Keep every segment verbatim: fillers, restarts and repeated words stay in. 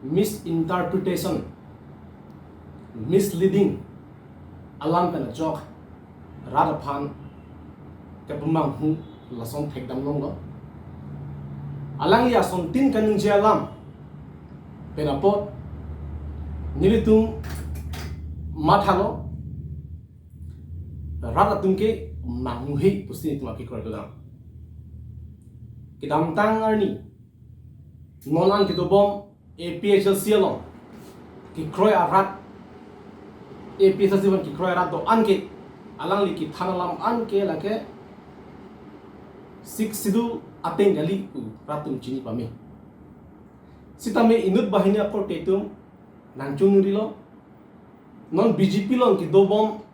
misinterpretation, misleading alam pen ajok rat aphan kepamanghu lason thekdam longlo. Alangli asontin kaningje alam pen apot nelitum mathalo, rat atum ke manghuhe pusi nelitum akekroi dodam. Kedamtang arni non an kedobom A P H L C along kekroi arat, A P H L C along kekroi arat do-an ke, alangli kethan alam an ke lake Sixth Schedule ateng kali pu rat atum chini pame. Sitame inut banghini akorte atum nangchongrilo. Non B J P along kedobom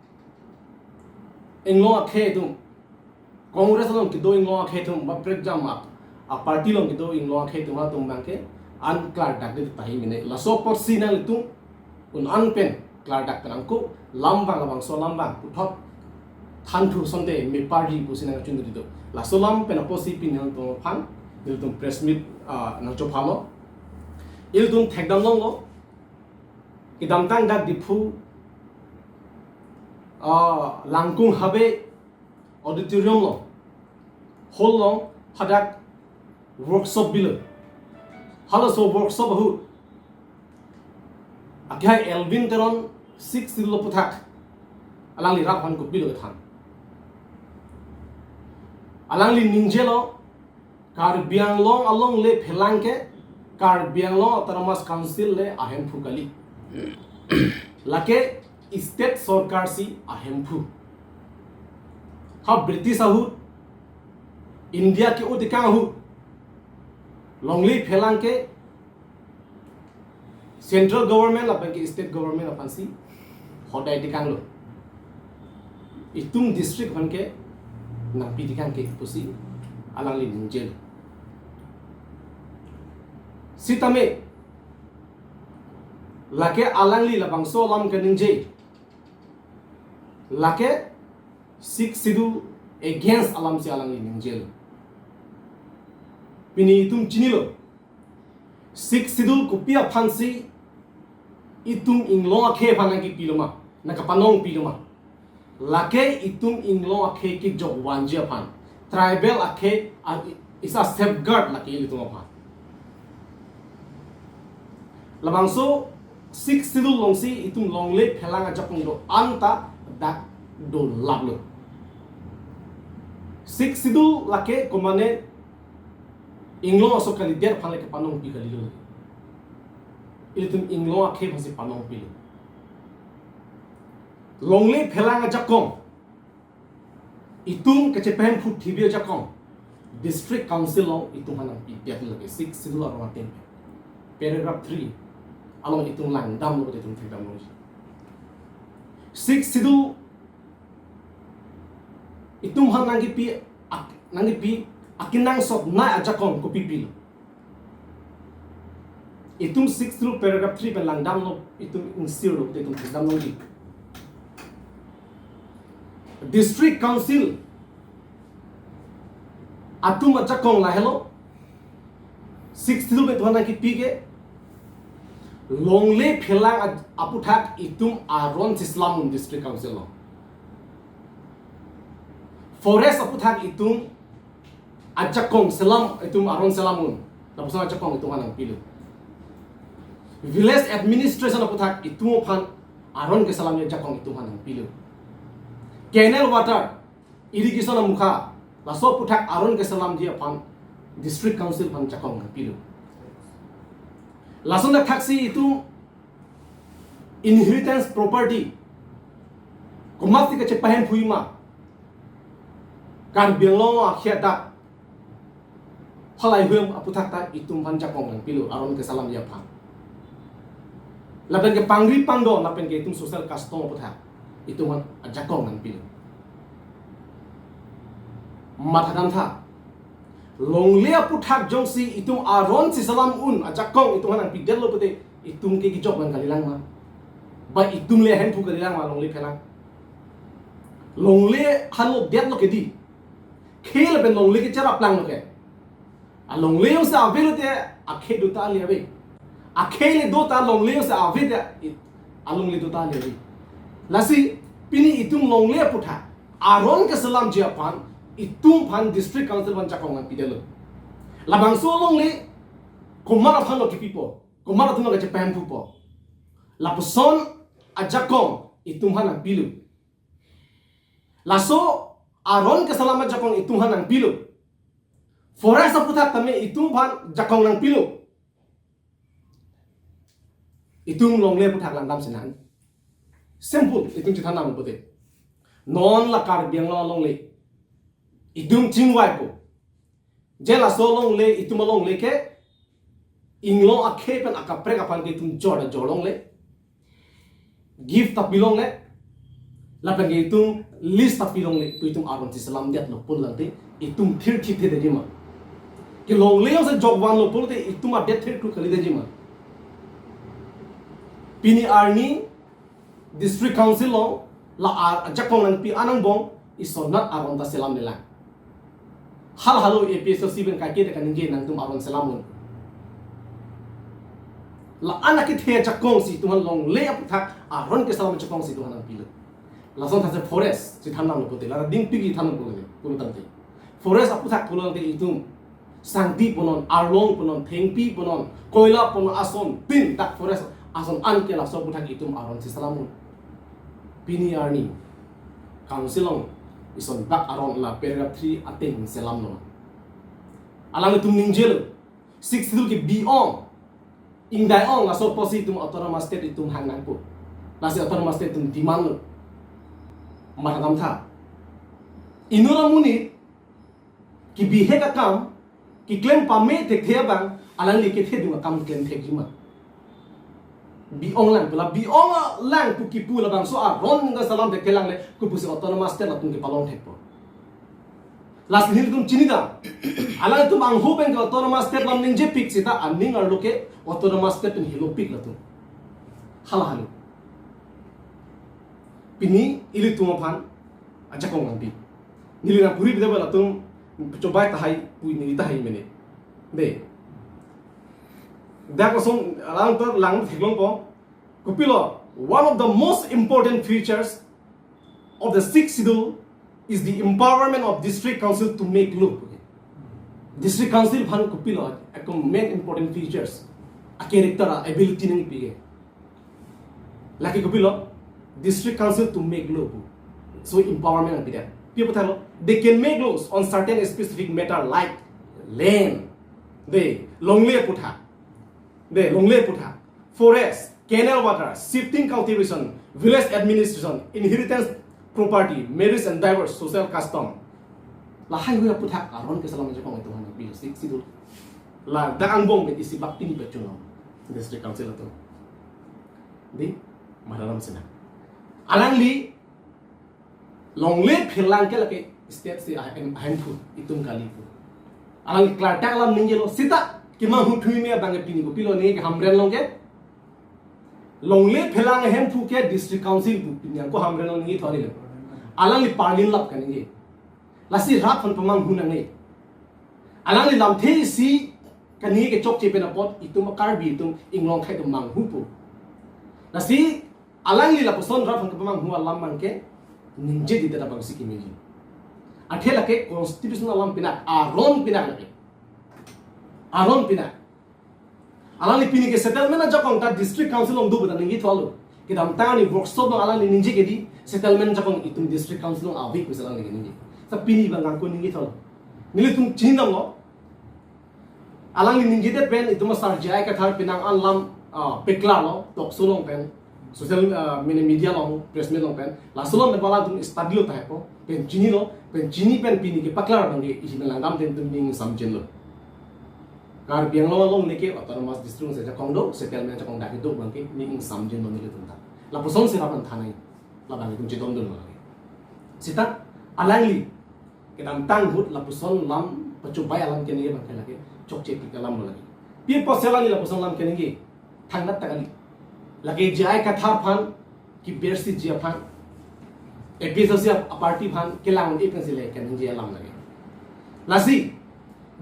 inglong akhei atum, Congress along kedo inglong akhei atum, ba prekjam a, a party along kedo inglong akhei atum, atum abang ke an klardak det tahai mene. Laso apotsi nanglitum un-an pen klardak pen angko alam abang, labangso alam abang puthot thanthu sonte me party pusi nangchonri do. Laso alam pen apotsi pini nangtum aphan nelitum press meet, ah, nangchophalo. Ilitum thekdam longlo. Kedamtang dak Diphu, ah, Langkung Habe Auditorium along, hall along hadak workshop bilo. Halaso workshop ahut akehai Elwin Teron Sixth Schedule aputhak alangli rat aphan kopilo kethan. Alangli ningjelo, Karbi Anglong alongle phelang ke Karbi Anglong Autonomous Council le ahemphu kali. Lake state sorkar si ahemphu. Ha British ahut, India ke-o tekang ahut, longle phelang ke central government lapen ke state government aphansi hodai tekanglo. Itum district aphan ke nangpi tekang ke pusi alangli ningjelo. Sitame lake alangli labangso alam kaningje, lake Sixth Schedule against alamsi alangli ningjelo. Pini itum chinilo. Sixth Schedule kopi aphansi itum inglong akhei aphan nangkepilo ma, nangkepanongpilo ma? Lake itum inglong akhei kejok vanji aphan. Tribal akhei a, is a safeguard lake ilitum aphan. Labangso Sixth Schedule alongsi itum longle phelang ajakong do-an ta dak dolaplo. Sixth Schedule lake komane inglong aso kalidet aphan le kepanongpi kalilo. Ilitum inglong akhei aphansi panongpilo. Longle phelang ajakong, itum kachepahemphu thibi ajakong, district council along itum aphan nangpidetlo ke, Sixth Schedule arong ateng. Paragraph three along itum langdamlo, itum thekdamlo. Sixth Schedule itum aphan nangkepi ak-, nangkepi akenangsot nai ajakong kopipilo? Itum Sixth Schedule paragraph three pen langdamlo, itum ingsirlo, itum thekdam longji. District Council atum ajakong lahelo. Sixth Schedule pen itum aphan nangkepi ke, longle phelang a-, aputhak itum aron si selam un District Council along. Forest aputhak itum ajakong selam, itum aron selam un. Lapuson ajakong itum aphan nangpilo. Village administration aputhak itum aphan aron keselamji ajakong itum aphan nangpilo. Canal water, irrigation amukha, laso aputhak aron keselamji aphan District Council aphan ajakong nangpilo. Lason athaksi itum inheritance property komatsi kachepahemphui ma, Karbi Anglong akhei adak halai huem aputhak ta itum aphan ajakong nangpilo aron keselamji aphan. Lapen ke pangri pangdo, lapen ke itum social custom aputhak itum aphan ajakong nangpilo. Mathadamtha, longle aputhak jongsi itum aron si selam un ajakong itum aphan nangpidetlo pute, itum ke kejok abang kalilang ma? Ba itum le ahemphu kalilang ma longle phelang? Longle hanlo detlo ke di. Khei lapen longle ke cherap langlo ke. A longle jongsi avelo te akhei do ta ali ave. Akhei le do ta longle si ave ta, i-, alongle do ta le. Lasi pini itum longle aputhak aron keselamji aphan itum aphan District Council aphan jakong nangpidetlo. Labangso longle komat aphan lo kipipo, komat atum lo kachepahemphupo. Lapuson ajakong itum aphan nangpilo. Laso aron keselam ajakong itum aphan nangpilo. Forest aputhak tame itum aphan jakong nangpilo. Itum longle aputhak langdam sinang. Simple, itum chethan nang pute. Non la Karbi Anglong alongle itum chingvaipo. Je laso longle, itum alongle ke inglong akhei pen akaprek aphan ke itum jor ta jor longle. Gift ta pilongle. Lapen ke itum list ta pilongle, pu itum aron si selamdetlo pulote itum thirthipthedetji ma? Ke longle jongsi jokvanlo pulote itum adet thirthu kalidetji ma? Pini arni District Council along la a-, ajakong nangpi anangbong isonat aron ta selamlelang. Hal halo A P H L C pen kaike de kaningje nangtum aron selam un. La-an akethe ajakong si itum aphan longle aputhak aron keselam ajakong si itum aphan nangpilo. Lason thase forest si than nanglo pute, la dingpi kethan nangpo le, pulotangte. Forest aputhak pulotangte itum sangti punon, arlong punon, thengpi punon, koila punon, ason tin dak forest ason an ke laso aputhak itum aron si selam un. Pini arni Council along isonbak aron la paragraph three ateng selamlo. Alanglitum ningjelo, Sixth Schedule ke bi-ong, ingdai-ong, laso apotsi itum Autonomous State itum hang nangpo. Lasi Autonomous State itum demand lo. Matha damtha. Inut amonit kebihek akam, keklem pame thekthe abang, alangli kethedung akam klem thekji ma? Bi-ong lang pu, la bi-ong lang pu kipu labangso aron ta selam thekthelang le, kopusi Autonomous State latum kepalong thekpo? Lasi nelitum chinidam. Alangtum angho pen ke Autonomous State lam ningjepik seta aning arlo ke Autonomous State pen helopik latum. Hala halo. Pini ilitum aphan ajakong nangpi. Neli nangpuri bida ba latum chobai tahai, pui neli tahai mene. De. Dak lason alang to lang theklongpo. Kopilo, one of the most important features of the Sixth Schedule is the empowerment of District Council to make law. District Council aphan kopilo, a main important features, a character, a ability nangpi ke. Lake kopilo, District Council to make law. So empowerment nangpidet. Pi aputhak lo, they can make laws on certain specific matter like land. De, longle aputhak. De, longle aputhak. Forest, canal water, shifting cultivation, village administration, inheritance property, marriage and divorce, social custom. Lahai hui aputhak aron keselam ajakong itum aphan nangpilo, Sixth Schedule. La dak angbong pen isi bak pini pachunong District Council atum. Di, matha dam sinang. Alangli longle phelang ke lake state si ahem, ahemphu itum kali pu. Alangli klardak alam ningjelo seta kemanghu thuime abang ke pini kopilo neke Hamren along ke. Longle phelang ahemphu ke District Council pu pini ako Hamren along neke thori le. Alangli parlin lap kaningje. Lasi rat aphan pamanghu nangne. Alangli lamthe isi kaningje kechokche pen apot itum Karbi atum inglong akhei atum manghupo. Lasi alangli lapuson rat aphan kepamanghu alam abang ke ningjededet abang si kemeji. Athe lake constitution alam pinak, aron pinak lake. Aron pinak. Alangli pini ke settlement ajakong ta District Council along do pu ta ningje thalo. Kedamtang arni workshop along alangli ningje ke di settlement ajakong itum District Council along ave pusi alangli ningje. Sa pini abang angko ningje thalo. Nelitum chinidamlo. Alangli ningjedet pen itum asar J I Kathar penang an lam, ah, paklarlo, talk show along pen, social, ah, mane media along, press meet along pen. Laso along pen alangtum study lo tahai po, pen chinilo, pen chini pen pini kepaklar abang ke isi pen langdam pen itum ning samjinlo. Karbi Anglong along neke Autonomous District si ajakong do, settlement ajakong dak do abang ke ning samjinlo nelitum ta. Lapuson si rat aphan thanai, labang itum chedondun abang ke. Seta alangli kedamtang ahut lapuson lam pachobai alam keningje abang ke lake chokchepik alam lo lake. Pi apotsi alangli lapuson lam keningje? Thangnat ta kali. Lake J I Kathar aphan kebersiji aphan, A P H L C a-party aphan kelang un-e pensi le keningje alam lake. Lasi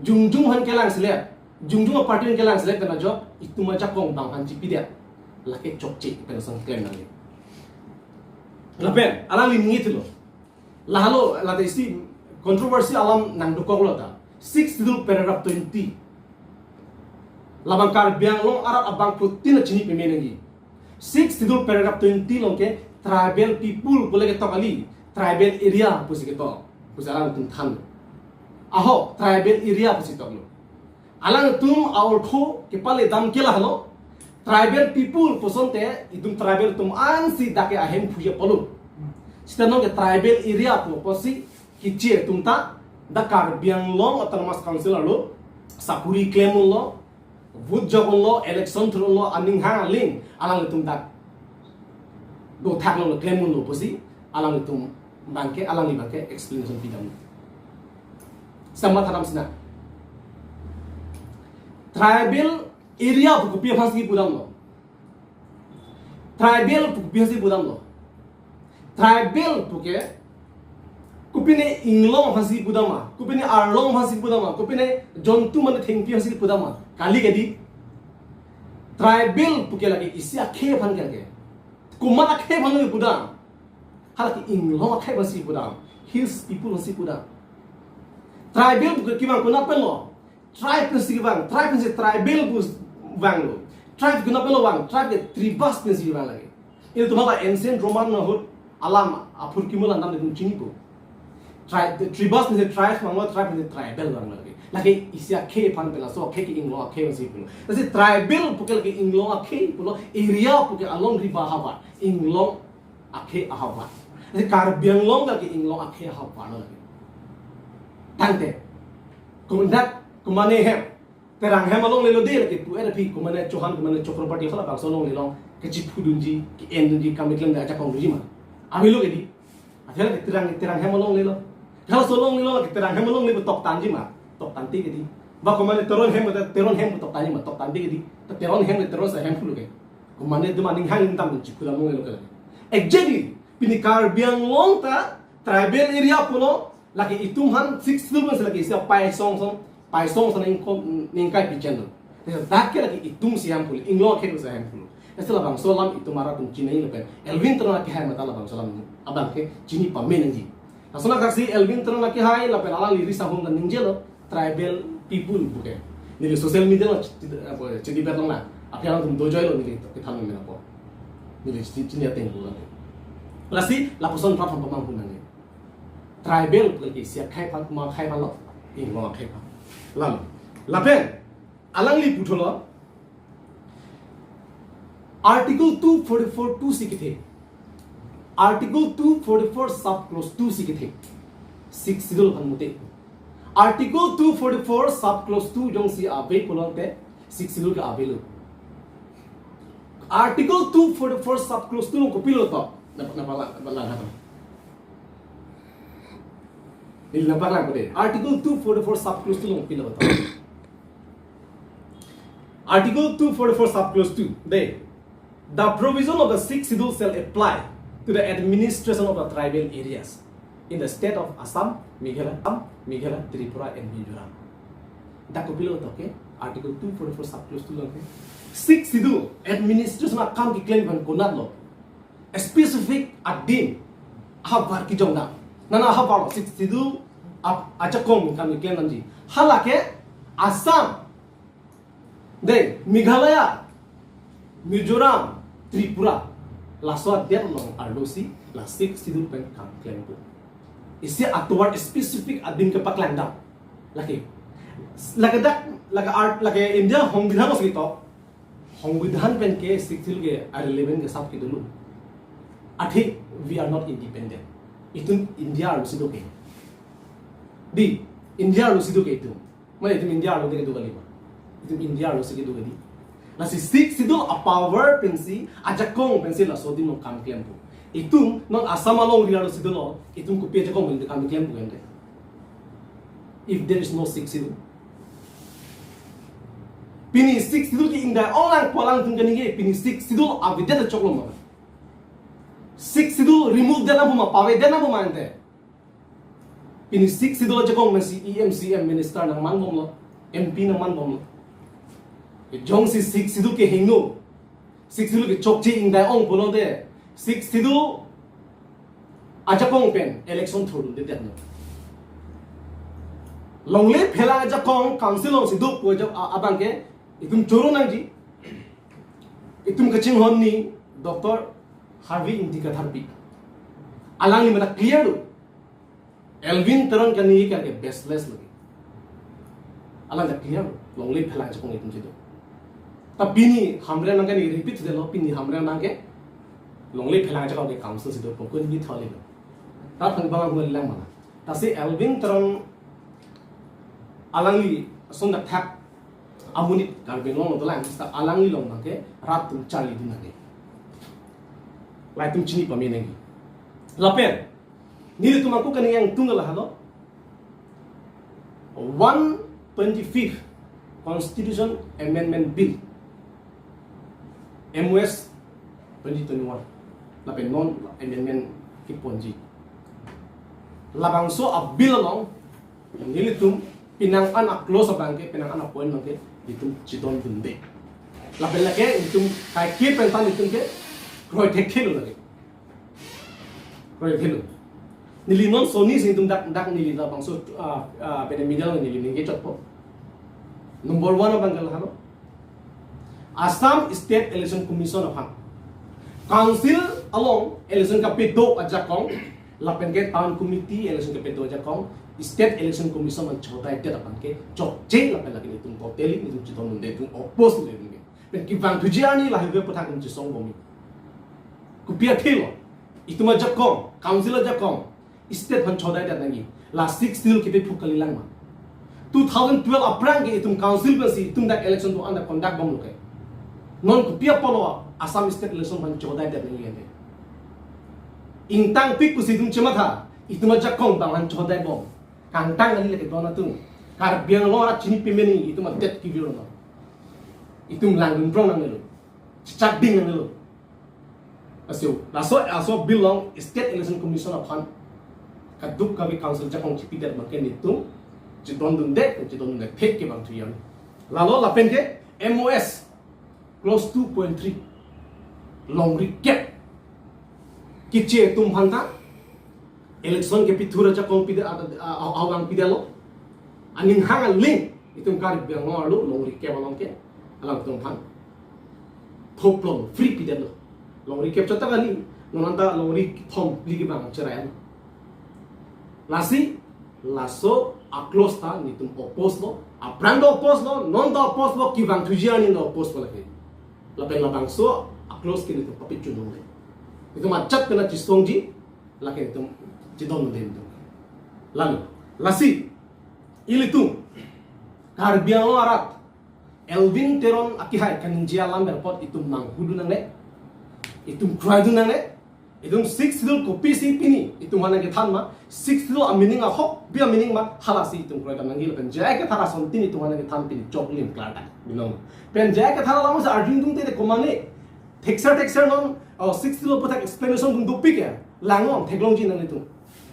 jongjong aphan kelang si le Jongjong a-party pen kelang select pen ajo, itum ajakong bang aphan chipidet. Lake chokche pen asong klem nangji. Lapen, alangli ningje thulo. Lahelo, lata isi controversy alam nangdokoklo ta. Sixth Schedule paragraph twenty. Labang Karbi Anglong arat abangphutin chini pame nangji. Sixth Schedule paragraph twenty along ke tribal people pu le ketok kali, tribal area pusi ketok. Pusi alangtum than. Ahok, tribal area pusi toklo. Alangtum a-ortho kepale dam ke lahelo. Tribal people pu asonte, itum tribal atum ansi dak ke ahemphu apotlo. Seta non ke tribal area pu apotsi kiche atum ta, dak Karbi Anglong Autonomous Council arlo, sakuri klem unlo, vote jok unlo, election thur unlo, aning hang aling, alangtum dak dothak lo klem unlo pusi, alangtum abangke, alangli abangke explanation pidam. Sama tadam sina. Tribal area pu kopi aphansi pudamlo. Tribal pu kopi aphansi pudamlo. Tribal pu ke kopine inglong aphansi pudam ma, kopine arlong aphansi pudam ma, kopine jontu mane thengpi aphansi pudam ma. Kali kedi. Tribal pu ke lake isi akhei aphan ke lake. Komat akhei aphan pudam. Halake inglong akhei aphansi pudam. Hills people aphansi pudam. Tribal pu ke kevang konat penlo. Tribe pensi kevang, tribe pensi tribal pu vanglo. Tribe konat penlo vang, tribe ke tribus pensi vang lake. Ilitum hala ancient Roman ahut alam aphurkimo alam dam itum chinipo. Tri-, tribus pensi tribe vanglo, tribe pensi tribal vanglo lake. Lake isi akhei aphan pen laso akhei ke inglong akhei pensi pulo. Lasi tribal pu ke lake inglong akhei pulo, area pu ke along riba havar, inglong akhei ahavar. Lasi Karbi Anglong lake inglong akhei ahavar lo lake. Tangte. Komandak, komane hem. Terang hem alongle lo de lake pu-et aphi, komane Chauhan, komane Chakraborty halabangso alongle along kechiphudunji, ke-endunji, kam keklem ajakong dunji ma. Avelo kedi. Athe lake Terang, Terang hem alongle lo. Halaso alongle lo lake Terang hem alongle pu toktanji ma. Toktante kedi. Ba komane Teron hem, Teron hem pu toktanji ma. Toktante kedi. Ta Teron hem le Teron si ahemphu lo ke. Komane itum aning hang aling dam chiphudam alongle lo ke. Exactly. Pini Karbi Anglong ta tribal area pulo, lake itum aphan Sixth Schedule pensi lake isi apaisong song, paisong song ningko, ningkai pichen lo. Dak ke lake itumsi ahemphu lo, inglong akhei si ahemphu lo. Lasi labangso alam itum arat atum chinine lapen Elwin Teron akehai mate labangso alam abangke chini pame nangji. Lason akhei si Elwin Teron akehai lapen alangli ri sahum ta ningjelo, tribal people pu ke. Neli social media along chiti, apa, chiti bet long na. Aphi alangtum dojoilo neli kethan men apo. Neli chiti chini ateng lo lake. Lasi lapuson prap pamang pun nangji. Tribal pu ke isi akhei aphan, komat akhei aphan lo, inglong akhei aphan. Lam. Lapen, alangli puthotlo, Article two forty-four two si kethe. Article two forty-four sub clause two si kethe. Sixth Schedule aphan mute. Article two forty-four sub clause two jongsi ave pulote, Sixth Schedule ke avelo. Article two forty-four sub clause two along kopilo to. Napa, napa lang, napa lang ha to. Neli nangpaklang ko de. Article two forty-four sub clause two along kopilo to. Article two forty-four sub clause two. De. The provision of the Sixth Schedule shall apply to the administration of the tribal areas in the state of Assam, Meghalaya, Meghalaya, Tripura and Mizoram. Dak kopilo to ke, Article two forty-four sub clause two along ke. Sixth Schedule administration akam keklem aphan konatlo. A specific adim ahavar kejong dam. Nana ahavar lo Sixth Schedule ap-, ajakong kam keklem damji. Halake Assam, de, Meghalaya, Mizoram, Tripura, laso adet along arlosi la Sixth Schedule pen kam klempo. Isi atovar specific adim kepaklang dam. Lake, lake dak, lake art, lake India Songbidhan alongsi to. Songbidhan pen ke Sixth Schedule ke irrelevant ke sap ke dolo. Athe we are not independent. Itum India arlosi do ke. Di, India arlosi do ke itum. Mane itum India arlo ke do kali ma. Itum India arlosi ke do kali. Lasi Sixth Schedule apower pensi, ajakong pensi laso adim along kam klempo. Itum non Assam alongri arlosi dolo, itum kopi ajakong pen kam klempo ente. If there is no Sixth Schedule. Pini Sixth Schedule ke ingdai ong lang pu alangtum kaningje, pini Sixth Schedule avedet choklo ma. Sixth Schedule remove det nangpo ma, pavedet nangpo ma ente. Pini Sixth Schedule ajakong pensi E M, C M, minister nangmanbomlo, M P nangmanbomlo. Jongsi Sixth Schedule kehingno, Sixth Schedule kechokche ingdai-ong pulote, Sixth Schedule ajakong pen election thurdunde det no. Longle phelang ajakong council alongsi do pu aja-, a-, abangke itum choro nangji. Itum kachinghon ni Doctor Harvey Ingti Katharpi. Alangli mena clear lo. Elwin Teron kani ke baseless lagi. Alang ta clear lo. Longle phelang ajakong itum si do. Ta pini Hamren nang kani repeat de lo, pini Hamren nang ke longle phelang ajakong ke council si do, pokok ni tholi lo. Ta thang bang hul lang mana. Lasi Elwin Teron alangli ason dak thak amonit Karbi Anglong along dolang, sita alangli along abangke rat atum charlidun nangji. Laitum chini pame nangji. Lapen nelitum ako kani yang tunggal halo, one twenty-fifth Constitution Amendment Bill, M O S twenty twenty-one. Lapen non amendment keponji. Labangso a-bill along nelitum penang an a-clause abangke, penang an a-point abangke itum chedondunde. Lapen lake itum kaike pen ta itum ke kroi thekthe lo lake. Kroi thekthe lo. Neli non soni si itum dak, dak neli labangso, ah, ah, pen media along neli ningje chotpo. Number one abangke lahelo, Assam State Election Commission aphan, council along election kapedo ajakong, lapen ke town committee election kapedo ajakong, State Election Commission aphan chodai det aphan ke chokche, lapen lake itum totally itum chedondunde, itum oppose le itum ke. Pen kevang thuji arni lahai ve aputhak itum chesong bomji. Kopi athe lo, itum ajakong, council ajakong, state aphan chodai det nangji. La Sixth Schedule kepephuk kalilang ma? Two thousand twelve aphrang ke itum council pensi itum dak election do-an dak conduct bomlo ke. Non kopi apotlo Assam State Election aphan chodai det nangji ante? Ingtangpik pusi itum chematha, itum ajakong bang aphan chodai bom. Kangtang kali lake don atum. Karbi Anglong arat chini pame nangji, itum adet kevir lo. Itum langdun prong nangnelo. Chechak ding nangnelo. Laso, laso a-bill along State Election Commission aphan kadokave council ajakong chipidet abangke nelitum chedondunde, chedondunde thek kevang thuji arni. Lalo lapen ke M O S clause two point three, longri kep keche atum aphan ta election kepithur ajakong pide, a, a, a, awang pidetlo. Aning hang aling itum Karbi Anglong arlo longri kep along ke alangtum aphan thoplo, free pidetlo. Longri kep chot ta kali, non anta longri kethom phli kevang cherai lo. Lasi laso a-clause ta nelitum oppose lo, aphrang ta oppose lo, non ta oppose lo, kevang thuji arni ta oppose lo lake. Lapen labangso a-clause ke nelitum papi chunung le. Itum ajat pen chesongji, lake itum chedondunde itum. Lalu, lasi ilitum Karbi Anglong arat Elwin Teron akehai kaningje alam berpot itum nanghudun nangne, itum kroidun nangne. Itum Sixth Schedule kopisi pini itum aphan nangkethan ma, Sixth Schedule a-meaning ahok bi a-meaning ma, halasi itum kroidam nangji lapen J I Kathar asontin itum aphan nangkethan pini choklim klardak binong. Pen J I Kathar along sa arjun tung te komane thekser thekser non, oh, Sixth Schedule aputhak explanation dun dopik ya, langnon theklongji nanglitum.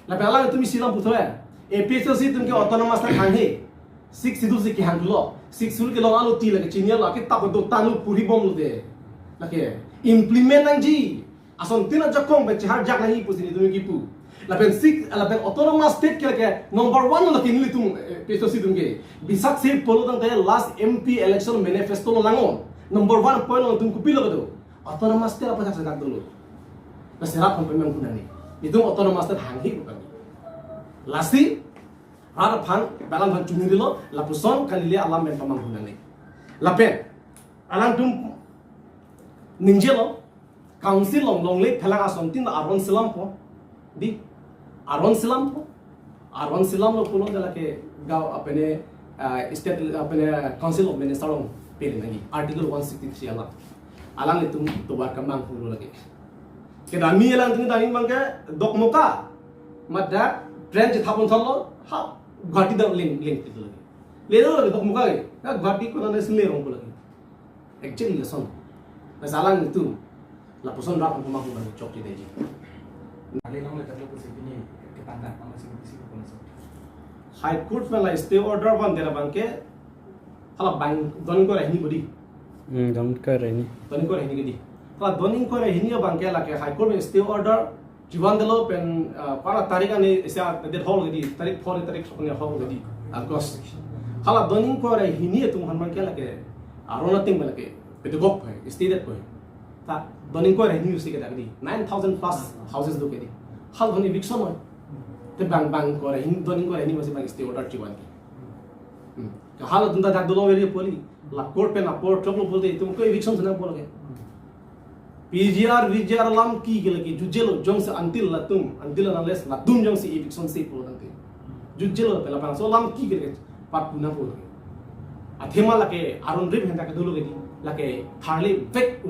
Lapen alangtum isi alam puthot ya, A P H L C atum ke autonomous ta hanghe. Sixth Schedule si kehang thulo. Sixth Schedule kelong alo ti lake chini alo, ake tapo do tanu puri bomlo de. Lake implement nangji. Asontin ajakong pen cheharjak nangji pusi nelitum kipu. Lapen six, lapen autonomous state ke lake number one lo lake nelitum, eh, A P H L C atum ke. Bisak se pulo tangte last M P election manifesto lo langnon. Number one point lo itum kopilo kedo. Autonomous state apa sak dak dulu. Lasi rat pemang guna ni. Itum autonomous state hanghe bukan. Lasi rat aphan, balang aphan chuniri lo, lapuson kali le alam pen pamanghu nangji. Lapen alangtum ningjelo, council along longle phelang asontin aron selampo. Di, aron selampo. Aron selamlo pulo de lake gaon apene, ah, state apene Council of Minister along pele nangji. Article one sixty-three alam. Alanglitum tovar kemanghu lo lake. Kedami alangtum dami abangke Dokmoka. Madak train chethap-un thotlo, ha, Guwahati dam leng, leng pilo lake. Lelo lake Dokmoka ke. Ka Guwahati konat si lerong pulo lake. Actually lason. Lasi alanglitum lapuson rat pemanghu abang chokche detji. Ale long le talo pusi pini ketangka, mama si pusi ko kono so. High Court pen la stay order vandet abangke hala bang don ko rehni bodi. Hmm, don ingkoi ra hini. Don ingkoi ra hini ke dei. Hala don ingkoi ra hini abang ke lake High Court pen stay order chivan dolo pen, ah, para tarik ani isi a date hol ke dei, tarik pho, tarik sok ni hol ke dei, August. Hala don ingkoi ra hini atum aphan abang ke lake aron ating abang lake pedagog hai, stay det hai. Ta don ingkoi ra hini usi ke dak dei, nine thousand plus houses do ke dei. Hala hon eviction hai. Te bang, bang ingkoi ra hini, don ingkoi ra hini masi bang stay order chivan ke. Hmm. Hala atum ta dak dolo very poli. La court pen apor choklo pulote itum ko eviction sena pulo ke. P G R, V G R alam ki ke lake jutjelo jongsi until latum, until unless latum jongsi eviction se pulo tangte. Jutjelo pen labangso alam ki ke lake pat puna pulo ke. Athema lake aron rip henta ke dolo ke dei. Lake tharle vek